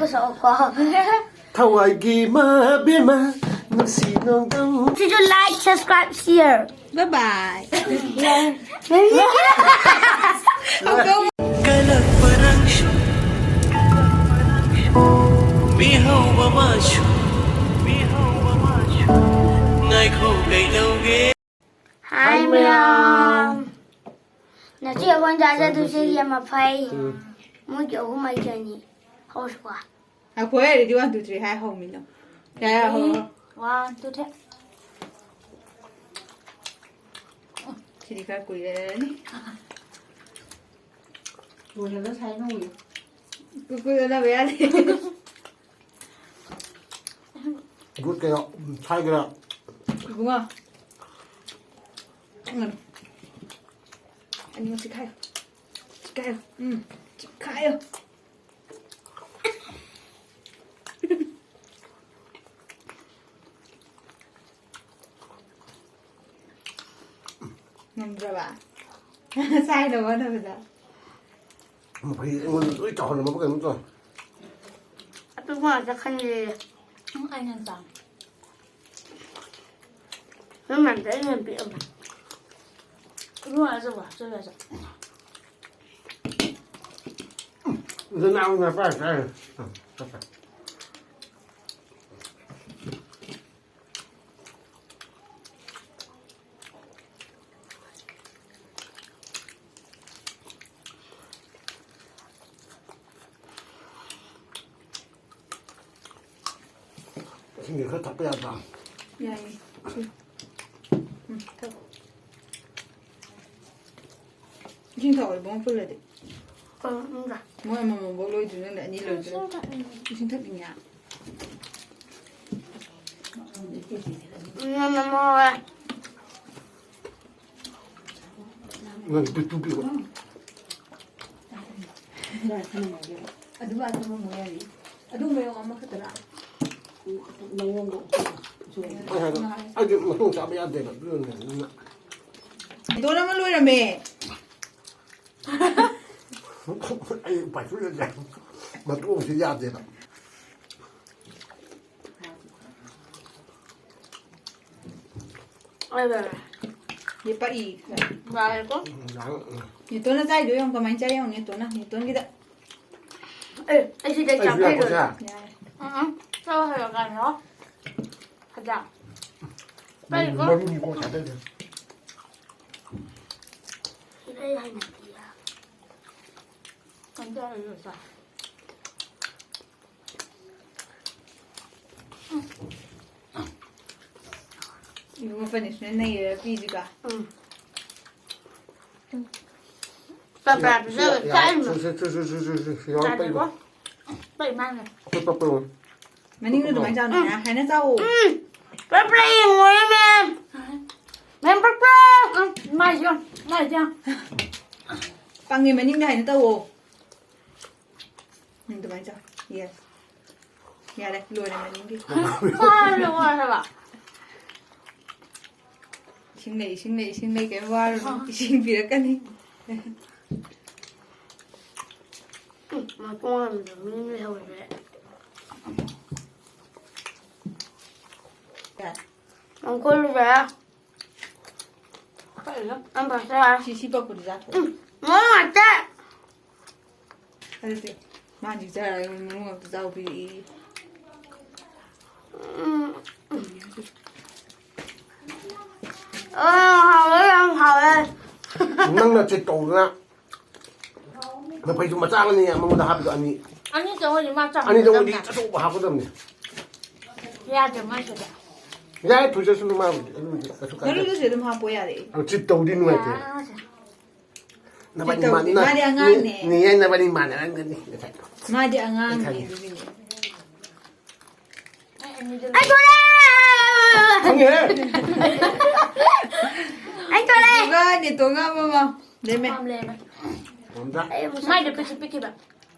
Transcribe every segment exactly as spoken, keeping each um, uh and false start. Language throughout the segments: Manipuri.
ꯁꯛꯑꯣꯀꯣ꯫ ꯊꯋꯥꯏꯒꯤ ꯃꯕꯦꯝꯃ, ꯅꯨꯡꯁꯤ ꯅꯣꯡꯗꯝ꯫ ꯁꯤꯁꯨ like, subscribe, share꯫ Bye bye꯫ ꯀꯂꯛꯄ ꯅꯪꯁꯨ, ꯃꯤꯍꯧꯕ ꯃꯥꯁꯨ, ꯃꯤꯍꯧꯕ ꯃꯥꯁꯨ, ꯉꯥꯏꯈꯣ ꯀꯩꯗꯧꯒꯦ? Hi, ꯃꯌꯥꯝ꯫ ꯉꯁꯤ ꯑꯩꯈꯣꯏꯅ ꯆꯥꯖꯗꯣꯏꯁꯦ ꯌꯦꯟ ꯃꯐꯩ꯫ ꯎꯝ꯫ ꯃꯣꯏꯒꯤ ꯑꯍꯨꯝ ꯑꯩꯒꯤ ꯑꯅꯤ꯫ ꯍꯧꯔꯁꯤꯀꯣ꯫ ꯑꯩꯈꯣꯏ ready, one, two, three ꯍꯥꯏ ꯍꯧꯃꯤꯟꯅꯧ꯫ ꯌꯥꯔꯦ, ꯌꯥꯔꯦ, ꯍꯧꯔꯣ꯫ One, two, three꯫ ꯁꯤꯗꯤ ꯈꯔ ꯀꯨꯏꯔꯅꯤ꯫ ꯂꯣꯏꯔꯒ ꯁꯥꯏ ꯅꯧꯔꯤ꯫ ꯀꯨꯀꯨꯗ ꯅꯝꯕ ꯌꯥꯗꯦ꯫ ꯒꯨꯠ ꯀꯩꯅꯣ, ꯁꯥꯏꯒꯦꯔꯥ? ꯏꯕꯨꯡꯉꯣ꯫ ꯎꯝ꯫ ꯑꯅꯤꯃꯛ ꯆꯤꯛꯈꯥꯏꯌꯨ꯫ ꯆꯤꯛꯈꯥꯏꯌꯨ꯫ ꯎꯝ꯫ ꯆꯤꯛꯈꯥꯏꯌꯨ꯫ ꯉꯝꯗ꯭ꯔꯕ? ꯁꯥꯏꯅ ꯍꯣꯠꯅꯕꯗ꯫ ꯃꯐꯩ ꯑꯩꯉꯣꯟꯗ ꯂꯣꯏ ꯆꯥꯎꯍꯜꯂꯝꯃꯕ ꯀꯩꯅꯣꯝ ꯇꯧꯔꯦ꯫ ꯑꯄꯤꯛꯄ ꯉꯥꯛꯇ ꯈꯟꯖꯤꯜꯂꯦ꯫ ꯎꯝ, ꯑꯩꯅ ꯆꯥꯎ꯫ ꯅꯪ ꯃꯌꯥꯝꯗ ꯑꯩꯅ ꯍꯦꯟꯅ ꯄꯤꯛꯑꯕ꯫ ꯏꯕꯨꯡꯉꯣ ꯑꯆꯧꯕ ꯍꯥꯞꯆꯜꯂꯁꯨ꯫ ꯑꯗꯨ ꯅꯪ ꯅꯄꯥ ꯆꯥꯔꯦ꯫ ꯏꯁꯤꯡꯁꯦ ꯈꯔ ꯊꯛꯄ ꯌꯥꯗ꯭ꯔꯥ? ꯌꯥꯏꯌꯦ꯫ ꯎꯝ, ꯊꯛꯑꯣ꯫ ꯏꯁꯤꯡ ꯊꯛꯑꯣ, ꯏꯕꯨꯡꯉꯣ ꯐꯨꯜꯂꯗꯤ꯫ ꯎꯝ, ꯎꯝ꯫ ꯃꯣꯏ ꯑꯃꯃꯝꯐꯥꯎ ꯂꯣꯏꯗ꯭ꯔꯤ, ꯅꯪꯅ ꯑꯅꯤ ꯂꯣꯏꯗ꯭ꯔꯤ꯫ ꯏꯁꯤꯡ ꯊꯛꯅꯤꯡꯉꯦ꯫ ꯎꯝ, ꯎꯝ, ꯎꯝ꯫ ꯅꯪ ꯄꯤꯛꯇꯨ ꯄꯤꯛꯑꯣ꯫ ꯑꯗꯨꯒ ꯑꯗꯨꯝ ꯑꯃꯨꯛ ꯌꯥꯏ꯫ ꯑꯗꯨ ꯃꯌꯣꯝ ꯑꯃꯈꯛꯇꯔꯥ? ꯑꯩ ꯍꯥꯏꯗꯣ, ꯑꯩꯗꯤ ꯃꯇꯣꯡ ꯆꯥꯕ ꯌꯥꯗꯦꯕ, ꯑꯗꯨꯅꯅꯦ, ꯑꯗꯨꯅ꯫ ꯗꯣꯟ ꯑꯃ ꯂꯣꯏꯔꯝꯃꯦ꯫ ꯑꯩ ꯎꯄꯥꯏ ꯁꯨꯡꯂꯩ ꯂꯩꯇꯦ꯫ ꯃꯇꯣꯡꯁꯤ ꯌꯥꯗꯦꯕ꯫ ꯌꯦꯄꯛꯏ꯫ ꯉꯥꯏꯔꯦꯀꯣ꯫ ꯎꯝ, ꯌꯥꯔꯦ, ꯎꯝ꯫ ꯅꯦꯇꯣꯟꯅ ꯆꯥꯏꯗꯣ ꯌꯦꯡꯉꯨ ꯀꯃꯥꯏꯅ ꯆꯥꯏ ꯌꯦꯡꯉꯨ ꯅꯦꯇꯣꯟꯅ꯫ ꯅꯦꯇꯣꯟꯒꯤꯗ꯫ ꯑꯦ ꯑꯩ ꯁꯤꯗꯩ ꯑꯩꯁꯨ ꯌꯥꯏꯀꯣ, ꯆꯥꯕꯤꯔꯣꯏ꯫ ꯁꯦ? ꯌꯥꯔꯦ꯫ ꯎꯝ ꯎꯝ ꯆꯥꯕ ꯍꯩꯔꯀꯥꯟꯗ ꯐꯖ꯫ ꯀꯔꯤꯀꯣ? ꯃꯔꯨꯅꯤꯀꯣ, ꯊꯥꯗꯗꯦ꯫ ꯁꯤꯗꯩ ꯍꯩꯅꯗꯤꯌꯦ꯫ ꯀꯩꯝ ꯆꯥꯔꯣꯏ ꯏꯕꯦꯝꯃ꯫ ꯏꯕꯨꯡꯉꯣ punishment ꯅꯩꯔꯦ ꯄꯤꯁꯤꯀꯣ꯫ ꯎꯝ꯫ ꯄꯥꯄꯥ ꯄꯤꯖꯕ ꯆꯥꯛ ꯏꯃ꯫ ꯁꯤ, ꯁꯤ, ꯁꯤ, ꯌꯥꯎꯔꯛꯄ ꯆꯥꯗꯦꯀꯣ꯫ ꯏꯕꯣ꯫ ꯄꯩ ꯃꯥꯅꯦ꯫ ꯑꯩꯈꯣꯏ ꯄꯛꯄ ꯏꯕꯣ꯫ ꯃꯅꯤꯡꯗ ꯑꯗꯨꯃꯥꯏꯅ ꯆꯥꯎꯅ ꯍꯥꯏꯅ ꯆꯥꯎꯋꯣ꯫ ꯎꯝ꯫ ꯄ꯭ꯔꯞ ꯄ꯭ꯔꯞ ꯌꯦꯡꯉꯣꯅꯦ ꯃꯦꯝ꯫ ꯃꯦꯝ ꯄ꯭ꯔꯞ ꯄ꯭ꯔꯞ꯫ ꯎꯝ, ꯃꯥꯏꯁꯦ ꯌꯦꯡꯉꯣ꯫ ꯃꯥꯏꯁꯦ ꯌꯦꯡꯉꯣ꯫ ꯄꯪꯉꯦ ꯃꯅꯤꯡꯗ ꯍꯥꯏꯅ ꯇꯧꯋꯣ꯫ ꯅꯪ ꯑꯗꯨꯃꯥꯏꯅ ꯆꯥꯎ꯫ Yes꯫ ꯌꯥꯔꯦ ꯂꯣꯏꯔꯦ ꯃꯅꯤꯡꯒꯤ꯫ ꯆꯥꯔꯕ ꯂꯣꯏꯔꯕ꯫ ꯏꯁꯤꯡ ꯂꯩ ꯏꯁꯤꯡ ꯂꯩ ꯏꯁꯤꯡ ꯂꯩ ꯀꯩꯝ ꯋꯥꯔꯨꯅꯨ ꯏꯁꯤꯡ ꯄꯤꯔꯛꯀꯅꯤ꯫ ꯎꯝ, ꯃꯇꯣꯡ ꯌꯥꯝ ꯂꯩꯍꯧꯔꯦ꯫ ꯌꯥꯔꯦ꯫ ꯃꯪꯒꯣꯜ ꯂꯨꯕ꯫ ꯀꯩꯅꯣ? ꯌꯥꯝ ꯐꯖꯩ꯫ ꯁꯤ ꯁꯤ ꯄꯛꯄꯗꯨ ꯆꯥꯊꯣꯛ꯫ ꯎꯝ, ꯃꯣꯔꯣꯛ ꯉꯥꯛꯇ꯫ ꯑꯗꯨꯗꯤ ꯃꯥ ꯍꯧꯖꯤꯛ ꯆꯥꯔꯒ ꯃꯔꯨ ꯉꯥꯛꯇ ꯆꯥꯎ ꯄꯤꯔꯛꯏ꯫ ꯎꯝ꯫ ꯑ, ꯍꯥꯎꯋꯦ, ꯌꯥꯝ ꯍꯥꯎꯋꯦ꯫ ꯅꯪꯅ ꯆꯤꯠ ꯇꯧꯗꯅ ꯃꯐꯩꯁꯨ ꯃꯆꯥ ꯑꯃꯅꯤ ꯃꯉꯣꯟꯗ ꯍꯥꯞꯄꯤꯗꯣ ꯑꯅꯤ꯫ ꯑꯅꯤ ꯇꯧꯔꯗꯤ ꯃꯥ ꯆꯥꯕ ꯑꯅꯤ ꯇꯧꯔꯗꯤ ꯉꯝꯗꯕꯅꯦ꯫ ꯑꯆꯧꯕ ꯍꯥꯞꯀꯗꯕꯅꯤ꯫ ꯌꯥꯗꯦ ꯃꯥꯏꯁꯤꯗ꯫ ꯌꯥꯏ, ꯊꯣꯏꯖꯁꯅꯨ ꯃꯥꯕꯨꯗꯤ꯫ ꯑꯗꯨꯕꯨꯗꯤ ꯀꯩꯁꯨ ꯀꯥꯏꯗꯦ꯫ ꯃꯔꯨꯗꯨꯁꯨ ꯑꯗꯨꯝ ꯍꯥꯞꯄꯣ ꯌꯥꯔꯦ꯫ ꯑ, ꯆꯤꯠ ꯇꯧꯗꯤ ꯅꯨꯡꯉꯥꯏꯇꯦ꯫ ꯌꯥꯁꯦ꯫ ꯅꯕꯥꯅꯤ ꯆꯤꯠ ꯇꯧꯗꯦ꯫ ꯃꯥꯟꯅ-, ꯃꯥꯗꯤ ꯑꯉꯥꯡꯅꯦ꯫ ꯅꯦ-, ꯅꯦ-, ꯅꯕꯥꯅꯤ ꯃꯥꯟꯅꯔꯝꯒꯅꯤ ꯉꯁꯥꯏ꯫ ꯃꯥꯗꯤ ꯑꯉꯥꯡꯅꯦ ꯈꯪꯉꯦ꯫ ꯑꯗꯨꯒꯤꯅꯦ꯫ ꯑꯩ ꯊꯣꯔꯛꯑꯦ! ꯈꯪꯉꯦꯍꯦ꯫ ꯑꯩ ꯊꯣꯔꯛꯑꯦ! ꯇꯣꯉꯥꯟꯅꯦ ꯇꯣꯉꯥꯟ ꯑꯃꯃꯝ꯫ ꯂꯦꯝꯃꯦ꯫ ꯌꯥꯝ ꯂꯦꯝꯃꯦ꯫ ꯃꯝꯗ꯫ ꯑꯩ ꯑꯃꯨꯛ ꯃꯥꯏꯗꯣ ꯄꯤꯛꯁꯨ ꯄꯤꯛꯈꯤꯕ꯫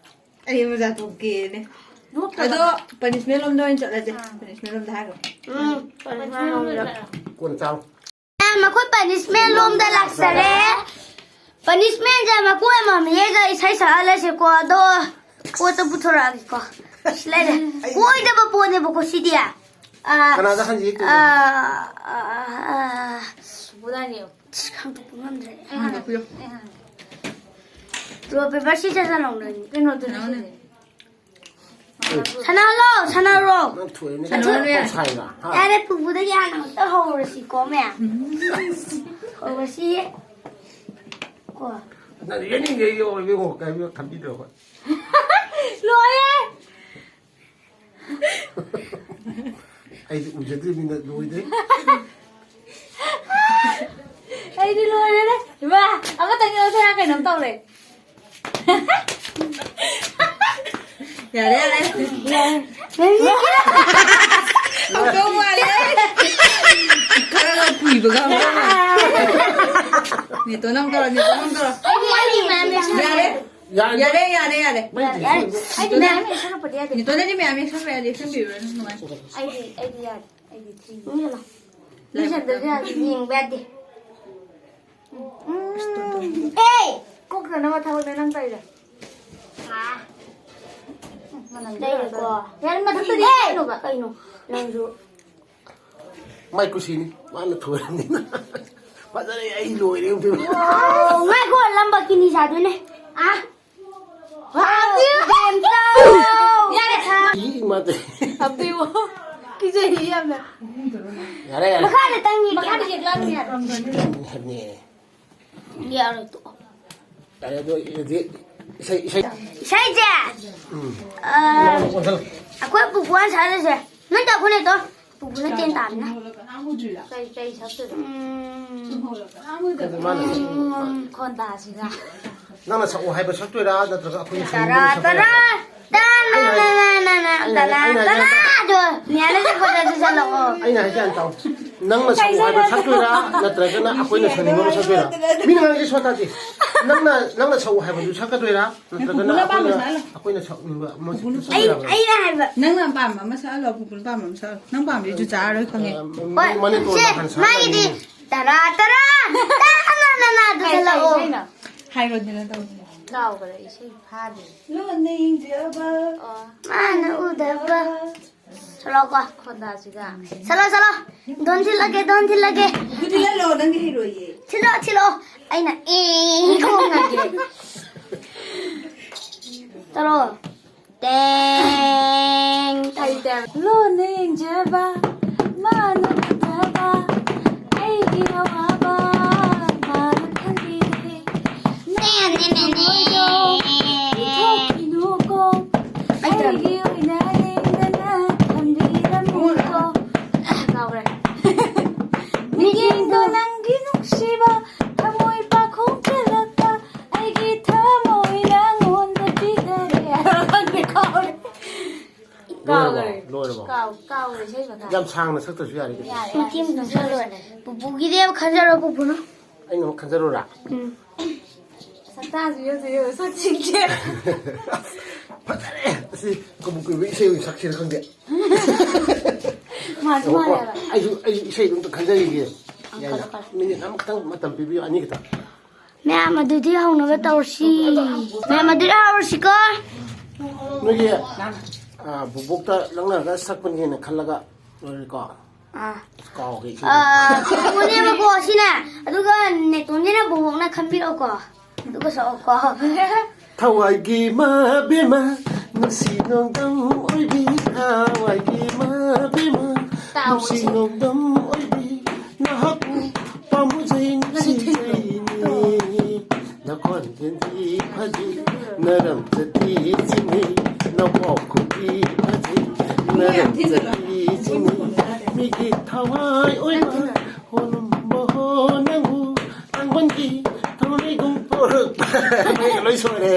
ꯑꯩ ꯃꯣꯖꯥ ꯇꯣꯡꯀꯦꯅꯦ꯫ ꯅꯣꯛꯇꯕ꯫ ꯑꯗꯣ punishment ꯂꯣꯝꯗ ꯑꯣꯏꯅ ꯆꯠꯂꯁꯦ꯫ Punishment ꯂꯣꯝꯗ ꯍꯥꯏꯈ꯭ꯔꯣ꯫ ꯎꯝ, punishment ꯂꯣꯝꯗ꯫ ꯀꯣꯟꯅ ꯆꯥꯎ꯫ ꯃꯈꯣꯏ punishment ꯂꯣꯝꯗ ꯂꯥꯛꯆꯔꯦ꯫ Punishmentꯁꯦ ꯃꯀꯣꯏ ꯑꯃꯃꯝ ꯌꯩꯔꯒ ꯏꯁꯩ ꯁꯛꯍꯜꯂꯁꯤꯀꯣ꯫ ꯑꯗꯣ ꯄꯣꯠꯇꯣ ꯄꯨꯊꯣꯔꯛꯑꯒꯦꯀꯣ꯫ ꯁꯤ ꯂꯩꯔꯦ꯫ ꯑꯣꯏꯗꯕ ꯄꯣꯠꯅꯦꯕꯀꯣ ꯁꯤꯗꯤ꯫ ꯑꯥ, ꯀꯅꯥꯗ ꯍꯟꯖꯤꯒꯦ? ꯑꯥ, ꯑꯥ, ꯑꯥ, ꯄꯨꯗꯥꯅꯤ꯫ ꯑꯁ, ꯈꯪꯗꯣꯛꯄ ꯉꯝꯗ꯭ꯔꯦ꯫ ꯑꯩ ꯍꯥꯟꯅ, ꯑꯩ ꯍꯥꯟꯅ꯫ Rock, paper, scissors ꯁꯥꯟꯅꯧꯅꯦ꯫ ꯀꯩꯅꯣꯗꯨꯅꯦ ꯁꯤꯗꯤ꯫ ꯁꯥꯟꯅꯍꯜꯂꯣ, ꯁꯥꯟꯅꯔꯣ꯫ ꯅꯪ ꯊꯣꯏꯔꯦꯅꯦ꯫ ꯁꯥꯟꯅꯍꯜꯂꯣ ꯌꯥꯏ꯫ ꯁꯥꯏꯅ, ꯍꯥ? ꯌꯥꯔꯦ, ꯄꯨꯄꯨꯗꯒꯤ ꯍꯥꯟꯅ ꯑꯝꯇ ꯍꯧꯔꯁꯤꯀꯣ, ꯃꯌꯥꯝ꯫ ꯍꯧꯔꯁꯤ꯫ ꯀꯣ꯫ ꯅꯪ ꯌꯦꯡꯅꯤꯡꯉꯦ, ꯌꯦꯡꯉꯣ, ꯌꯦꯡꯉꯣ, ꯀꯩꯝꯇ ꯈꯟꯕꯤꯗ꯭ꯔꯣ ꯑꯩꯈꯣꯏ? ꯂꯣꯏꯔꯦ꯫ ꯑꯩꯗꯤ ꯎꯖꯗ꯭ꯔꯤꯕꯅꯤꯅ ꯂꯣꯏꯗ꯭ꯔꯦ꯫ ꯑꯩꯗꯤ ꯂꯣꯏꯔꯦꯗ꯫ ꯏꯃꯥ, ꯑꯃꯇꯪ ꯌꯧꯁꯤꯔꯥ ꯀꯩꯅꯣꯝ ꯇꯧꯔꯦ꯫ ꯌꯥꯔꯦ, ꯌꯥꯔꯦ꯫ ꯍꯧꯗꯧ ꯃꯥꯜꯂꯦ꯫ ꯈꯔꯒ ꯀꯨꯏꯕꯒ ꯍꯧꯗꯧ ꯃꯥꯜꯂꯦ꯫ ꯅꯦꯇꯣ ꯅꯪ ꯇꯧꯔꯣ, ꯅꯦꯇꯣ ꯅꯪ ꯇꯧꯔꯣ꯫ ꯑꯩꯗꯤ, ꯑꯩꯗꯤ ꯃꯌꯥꯝ ꯌꯧꯁꯤꯔꯥ꯫ ꯌꯥꯔꯦ꯫ ꯌꯥꯔꯦ꯫ ꯌꯥꯔꯦ, ꯌꯥꯔꯦ, ꯌꯥꯔꯦ꯫ ꯃꯩ ꯌꯥꯔꯦ, ꯌꯥꯔꯦ꯫ ꯑꯩꯗꯤ ꯃꯌꯥꯝ ꯌꯦꯛꯁꯜꯂꯛꯄꯗꯤ ꯌꯥꯗꯦ꯫ ꯅꯦꯇꯣꯟꯗꯗꯤ ꯃꯌꯥꯝ ꯌꯦꯛꯁꯟꯕ ꯌꯥꯗꯦ, ꯌꯦꯛꯁꯟꯕꯤꯔꯨꯔꯅꯨ, ꯅꯨꯡꯉꯥꯏ꯫ ꯑꯩꯗꯤ, ꯑꯩꯗꯤ ꯌꯥꯗꯦ꯫ ꯑꯩꯗꯤ ꯊ꯭ꯔꯤ꯫ ꯃꯤ ꯑꯃ꯫ ꯃꯤ ꯁꯟꯗꯁꯨ ꯌꯥꯗꯦ, ꯌꯦꯡꯕ ꯌꯥꯗꯦ꯫ ꯎꯝ꯫ ꯑꯦ! ꯀꯣꯛꯇꯅꯕ ꯊꯕꯛꯅꯦ ꯅꯪ ꯇꯧꯔꯤꯗꯣ꯫ ꯑꯥ꯫ ꯂꯩꯔꯦꯀꯣ꯫ ꯌꯥꯔꯦ, ꯃꯊꯛꯇꯗꯤ ꯑꯦ! ꯌꯦꯛꯁꯜꯂꯨꯕ꯫ ꯀꯩꯅꯣ? ꯅꯪꯁꯨ꯫ ꯃꯥꯏ ꯀꯨꯁꯤꯅꯤ, ꯃꯥꯅ ꯊꯣꯏꯔꯕꯅꯤꯅ꯫ ꯐꯖꯔꯦ, ꯑꯩ ꯂꯣꯏꯔꯦ, ꯑꯝꯇ꯫ ꯑꯣ, ꯉꯥꯏꯈꯣ, ꯂꯝꯕ ꯀꯤꯅꯤ ꯁꯥꯗꯣꯏꯅꯦ꯫ ꯑꯥ꯫ ꯌꯥꯔꯦ꯫ ꯏ ꯃꯥꯗꯤ꯫ ꯑꯕꯗꯤꯕꯣ, ꯀꯤꯖꯩ ꯌꯥꯝꯅ꯫ ꯌꯥꯔꯦ, ꯌꯥꯔꯦ꯫ ꯃꯈꯥꯗ ꯇꯪꯉꯤ, ꯃꯈꯥꯗ ꯌꯦꯛꯂꯛꯑꯅꯤ ꯍꯥꯏꯕ꯫ ꯍꯥꯏꯕꯅꯦ꯫ ꯌꯥꯔꯣꯏ, ꯇꯣꯛꯑꯣ꯫ ꯌꯥꯔꯦ, ꯑꯗꯣ ꯍꯧꯖꯤꯛ ꯏꯁꯩ, ꯏꯁꯩ꯫ ꯏꯁꯩꯁꯦ? ꯎꯝ꯫ ꯑ, ꯑꯣꯟꯁꯜꯂꯣ꯫ ꯑꯩꯈꯣꯏ ꯄꯨꯄꯨ ꯍꯥꯟꯅ ꯁꯛꯍꯜꯂꯁꯦ꯫ ꯅꯪ ꯇꯧꯈꯣꯅꯦ ꯇꯣ꯫ ꯄꯨꯄꯨꯅ ꯆꯦꯟ ꯇꯥꯕꯅꯤꯅ꯫ ꯀꯩ, ꯀꯩ ꯁꯛꯇꯣꯏꯕ? ꯎꯝ꯫ ꯀꯩꯅꯣ ꯃꯥꯅ ꯁꯛ-, ꯎꯝ, ꯈꯣꯟꯗꯥꯁꯤꯒ꯫ ꯅꯪꯅ ꯁꯛꯑꯣ ꯍꯥꯏꯕ ꯁꯛꯇꯣꯏꯔꯥ, ꯅꯠꯇ꯭ꯔꯒ ꯑꯩꯈꯣꯏꯅ ꯇꯔꯥ, ꯁꯛꯅꯤꯡꯕ ꯑꯃ ꯁꯛꯇꯣꯏꯔꯥ? ꯇꯔꯥ, ꯇꯔꯥ, ꯑꯩꯅ ꯍꯥꯏ-, ꯇꯔꯥ, ꯑꯩꯅ ꯍꯥꯏ-, ꯇꯔꯥ, ꯑꯩꯅ ꯍꯥꯏ-, ꯇꯔꯥ, ꯑꯗꯣ ꯃꯤꯌꯥꯅ ꯁꯛꯄꯗ ꯑꯗꯨ ꯁꯛꯂꯛꯑꯣ꯫ ꯑꯩꯅ ꯍꯥꯏꯁꯦ ꯍꯥꯟꯅ ꯇꯥꯎ꯫ ꯅꯪꯅ ꯁꯛꯑꯣ ꯍꯥꯏꯕ ꯁꯛꯇꯣꯏꯔꯥ, ꯅꯠꯇ꯭ꯔꯒꯅ ꯑꯩꯈꯣꯏꯅ ꯁꯛꯅꯤꯡꯕ ꯑꯃ ꯁꯛꯇꯣꯏꯔꯥ? ꯃꯤꯅ ꯉꯥꯡꯉꯤꯁꯦ ꯁꯨꯡꯇꯥ ꯇꯥꯗꯦ꯫ ꯅꯪꯅ, ꯅꯪꯅ ꯁꯛꯑꯣ ꯍꯥꯏꯕꯗꯨ ꯁꯛꯀꯗꯣꯏꯔꯥ, ꯅꯠꯇ꯭ꯔꯒꯅ ꯄꯨꯄꯨꯅ ꯄꯥꯝꯕ ꯑꯩꯈꯣꯏꯅ, ꯁꯛꯍꯜꯂꯣ꯫ ꯑꯩꯈꯣꯏꯅ ꯁꯛꯅꯤꯡꯕ ꯑꯃ ꯄꯨꯄꯨꯅ ꯁꯛꯇꯣꯏꯔꯥ? ꯑꯩ, ꯑꯩꯅ ꯍꯥꯏꯕ꯫ ꯅꯪꯅ ꯄꯥꯝꯕ ꯑꯃ ꯁꯛꯍꯜꯂꯣ, ꯄꯨꯄꯨꯅ ꯄꯥꯝꯕ ꯑꯃ ꯁꯛꯍꯜꯂꯣ꯫ ꯅꯪ ꯄꯥꯝꯕꯗꯤ ꯖꯨ ꯆꯥꯔꯔꯣꯏ ꯈꯪꯉꯦ꯫ ꯑ, ꯍꯣꯏ, ꯃꯅꯤꯄꯨꯔꯗ ꯁꯦ, ꯍꯥꯟꯅ ꯁꯛꯍꯜꯂꯅꯤ꯫ ꯃꯥꯒꯤꯗꯤ ꯇꯔꯥ, ꯇꯔꯥ, ꯇꯔꯥ, ꯅ, ꯅ, ꯅ, ꯑꯗꯨ ꯀꯩ, ꯀꯩ ꯁꯛꯂꯛꯑꯣ꯫ ꯏꯁꯩꯅꯣ? ꯍꯥꯏꯔꯣꯗꯅ ꯇꯧꯕꯅꯦ꯫ ꯀꯥꯎꯈ꯭ꯔꯦ, ꯏꯁꯩ ꯐꯥꯗꯦ꯫ ꯂꯣꯟꯅ ꯌꯦꯡꯖꯕ꯫ ꯑꯣ꯫ ꯃꯥꯅ ꯎꯗꯕ꯫ ꯁꯛꯂꯛꯑꯣꯀꯣ꯫ ꯈꯣꯟꯗꯥꯁꯤꯒ꯫ ꯁꯛꯂꯣ, ꯁꯛꯂꯣ꯫ ꯗꯣꯟ ꯊꯤꯜꯂꯒꯦ, ꯗꯣꯟ ꯊꯤꯜꯂꯒꯦ꯫ ꯊꯤꯜꯍꯜꯂꯣ, ꯅꯪꯗꯤ ꯍꯩꯔꯣꯏꯌꯦ꯫ ꯊꯤꯜꯂꯣ, ꯊꯤꯜꯂꯣ꯫ ꯑꯩꯅ ꯑꯦ ꯈꯣꯡꯉꯒꯦ꯫ ꯇꯧꯔꯣ꯫ ꯇꯦꯡ꯫ ꯂꯣꯟꯅ ꯌꯦꯡꯖꯕ, ꯃꯥꯅ ꯎꯗꯕ, ꯑꯩꯒꯤ ꯑꯋꯥꯕ ꯃꯥꯅ ꯈꯪꯕꯤꯔꯦ꯫ ꯊꯣꯛꯈꯤꯅꯨꯀꯣ, ꯑꯩꯒꯤ ꯑꯣꯏꯅ ꯂꯦꯡꯗꯅ ꯊꯝꯕꯤꯔꯝꯃꯨꯀꯣ꯫ ꯀꯥꯎꯔꯦ꯫ ꯃꯤꯠꯌꯦꯡꯗꯣ ꯅꯪꯒꯤ ꯅꯨꯡꯁꯤꯕ, ꯊꯃꯣꯏ ꯄꯥꯈꯣꯡ ꯆꯜꯂꯛꯄ, ꯑꯩꯒꯤ ꯊꯃꯣꯏ ꯅꯪꯉꯣꯟꯗ ꯄꯤꯈꯔꯦ꯫ ꯈꯪꯗꯦ, ꯀꯥꯎꯔꯦ꯫ ꯂꯣꯏꯔꯕꯣ? ꯀꯥꯎꯔꯦ꯫ ꯂꯣꯏꯔꯕꯣ? ꯀꯥꯎ-, ꯀꯥꯎꯔꯦ, ꯏꯁꯩ ꯃꯈꯥ꯫ ꯌꯥꯝ ꯁꯥꯡꯅ ꯁꯛꯇ꯭ꯔꯁꯨ ꯌꯥꯔꯦ ꯀꯩꯅꯣ꯫ ꯌꯥꯔꯦ, ꯃꯇꯦꯛ ꯑꯃ ꯁꯛꯑ ꯂꯣꯏꯔꯦ꯫ ꯄꯨꯄꯨꯒꯤꯗꯤ ꯑꯃ ꯈꯟꯖꯔꯣ, ꯄꯨꯄꯨꯅ꯫ ꯑꯩꯅ ꯑꯃꯨꯛ ꯈꯟꯖꯔꯨꯔꯥ? ꯎꯝ꯫ ꯁꯛꯇꯥꯁꯨ ꯌꯦꯡꯁꯦ, ꯌꯦꯡꯉꯣ, ꯁꯛꯁꯤꯡꯁꯦ꯫ ꯐꯖꯔꯦ! ꯑꯁꯤ ꯀꯕꯨꯛ ꯀꯨꯏꯕ ꯏꯁꯩ ꯑꯣꯏꯅ ꯁꯛꯁꯤꯔ ꯈꯪꯗꯦ꯫ ꯃꯥꯁꯨ ꯉꯥꯏꯈꯣꯀꯣ, ꯃꯥꯜꯂꯦꯕ꯫ ꯑꯩꯁꯨ, ꯑꯩꯁꯨ ꯏꯁꯩꯗꯣ ꯑꯝꯇ ꯈꯟꯖꯈꯤꯒꯦ꯫ ꯑꯪ, ꯌꯥꯏꯅ? ꯈꯜꯂꯣ, ꯈꯜꯂꯣ꯫ ꯃꯤꯅꯤꯠ ꯑꯃꯈꯛꯇꯪ ꯃꯇꯝ ꯄꯤꯕꯤꯌꯨ, ꯑꯅꯤ ꯈꯛꯇꯪ꯫ ꯃꯌꯥꯝ ꯑꯗꯨꯗꯤ ꯍꯧꯅꯕ ꯇꯧꯔꯁꯤ꯫ ꯃꯌꯥꯝ ꯑꯗꯨꯗꯤ ꯍꯧꯔꯁꯤꯀꯣ꯫ ꯅꯣꯏꯒꯤ, ꯑ, ꯕꯨꯕꯣꯛꯇ ꯂꯛꯅꯔꯒ ꯁꯛꯄꯅꯦꯅ ꯈꯜꯂꯒ ꯂꯣꯏꯔꯦꯀꯣ꯫ ꯑꯥ꯫ ꯀꯥꯎꯒꯦ ꯏꯁꯩꯗꯣ꯫ ꯑꯥ, ꯄꯨꯄꯨꯅꯦꯕꯀꯣ ꯁꯤꯅꯦ꯫ ꯑꯗꯨꯒ ꯅꯦꯇꯣꯟꯁꯤꯅ ꯕꯨꯕꯣꯛꯅ ꯈꯟꯕꯤꯔꯛꯑꯣꯀꯣ꯫ ꯑꯗꯨꯒ ꯁꯛꯑꯣꯀꯣ꯫ ꯊꯋꯥꯏꯒꯤ ꯃꯥꯕꯦꯝꯃ, ꯅꯨꯡꯁꯤ ꯅꯣꯡꯗꯝ ꯑꯣꯏꯕꯤ, ꯊꯋꯥꯏꯒꯤ ꯃꯥꯕꯦꯝꯃ, ꯇꯥꯎꯁꯤ꯫ ꯅꯨꯡꯁꯤ ꯅꯣꯡꯗꯝ ꯑꯣꯏꯕꯤ, ꯅꯍꯥꯛꯄꯨ ꯄꯥꯝꯃꯨꯖꯩ, ꯅꯨꯡꯁꯤꯖꯩꯅꯦ꯫ ꯅꯈꯣꯟꯖꯦꯜꯗꯤ ꯐꯖꯩ, ꯅꯔꯝꯆꯠꯇꯤ ꯆꯤꯡꯅꯩ, ꯅꯄꯥꯎꯈꯨꯝꯗꯤ ꯐꯖꯩ, ꯅꯔꯝꯆꯠꯇꯤ ꯆꯤꯡꯅꯩ, ꯃꯤꯒꯤ ꯊꯋꯥꯏ ꯑꯣꯏꯕ ꯍꯣꯂꯨꯝꯕ ꯍꯣ ꯅꯪꯕꯨ ꯇꯥꯡꯕꯟꯒꯤ ꯊꯧꯔꯤꯒꯨꯝ ꯄꯣꯔꯛꯄ꯫ ꯂꯣꯏ ꯁꯣꯏꯔꯦ꯫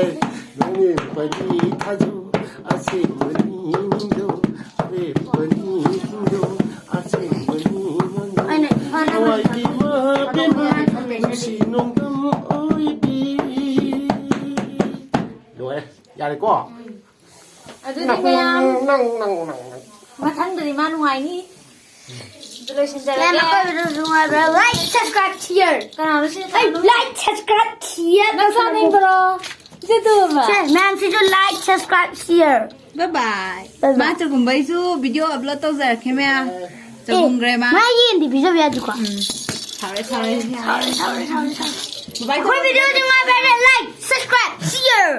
ꯅꯪꯒꯤ ꯄꯔꯤ ꯊꯥꯖꯨ ꯑꯁꯦꯡꯕꯅꯤ ꯅꯪꯗꯣ, ꯑꯔꯦꯝꯕꯅꯤ ꯅꯪꯗꯣ, ꯑꯁꯦꯡꯕꯅꯤ ꯅꯪꯗꯣ꯫ ꯑꯩꯅ ꯏꯝꯐꯥꯜꯗ ꯍꯋꯥꯏꯒꯤ ꯃꯥ ꯄꯦꯝꯃ, ꯅꯨꯡꯁꯤ ꯅꯣꯡꯗꯝ ꯑꯣꯏꯕꯤ꯫ ꯂꯣꯏꯔꯦ꯫ ꯌꯥꯔꯦꯀꯣ? ꯎꯝ꯫ ꯑꯗꯨꯗꯤ ꯅꯪ, ꯃꯌꯥꯝ ꯅꯪ, ꯅꯪ, ꯅꯪ, ꯅꯪ꯫ ꯃꯊꯪꯗꯗꯤ ꯃꯥ ꯅꯨꯡꯉꯥꯏꯅꯤ꯫ ꯑꯗꯨ ꯂꯣꯏꯁꯤꯟꯖꯔꯒꯦ꯫ ꯃꯌꯥꯝ ꯑꯀꯣꯏꯕꯗ ꯅꯨꯡꯉꯥꯏꯕ꯭ꯔꯥ? Like, subscribe, share꯫ ꯀꯅꯥꯅꯣ ꯁꯤ? ꯑꯩ ꯀꯅꯥꯅꯣ? Like, subscribe, share꯫ ꯅꯪ ꯁꯥ ꯅꯤꯡꯕ꯭ꯔꯣ? ꯁꯦ, ꯃꯌꯥꯝꯁꯤꯁꯨ like, subscribe, share. Bye bye. Bye bye. ꯃꯥ ꯆꯒꯨꯝꯕꯩꯁꯨ video upload ꯇꯧꯖꯔꯛꯀꯦ ꯃꯌꯥꯝ꯫ ꯆꯒꯨꯝꯈ꯭ꯔꯦ ꯃꯥ꯫ ꯃꯥ ꯌꯦꯟꯗꯤ ꯄꯤꯖꯕ ꯌꯥꯗꯦꯀꯣ? ꯎꯝ꯫ ꯁꯥꯎꯔꯦ, ꯁꯥꯎꯔꯦ, ꯁꯥꯎꯔꯦ, ꯁꯥꯎꯔꯦ, ꯁꯥꯎꯔꯦ, ꯁꯥꯎꯔꯦ꯫ Bye bye. ꯑꯩꯈꯣꯏ videoꯁꯤ ꯉꯥꯏꯕ ꯍꯥꯏꯔꯦ, like, subscribe, share.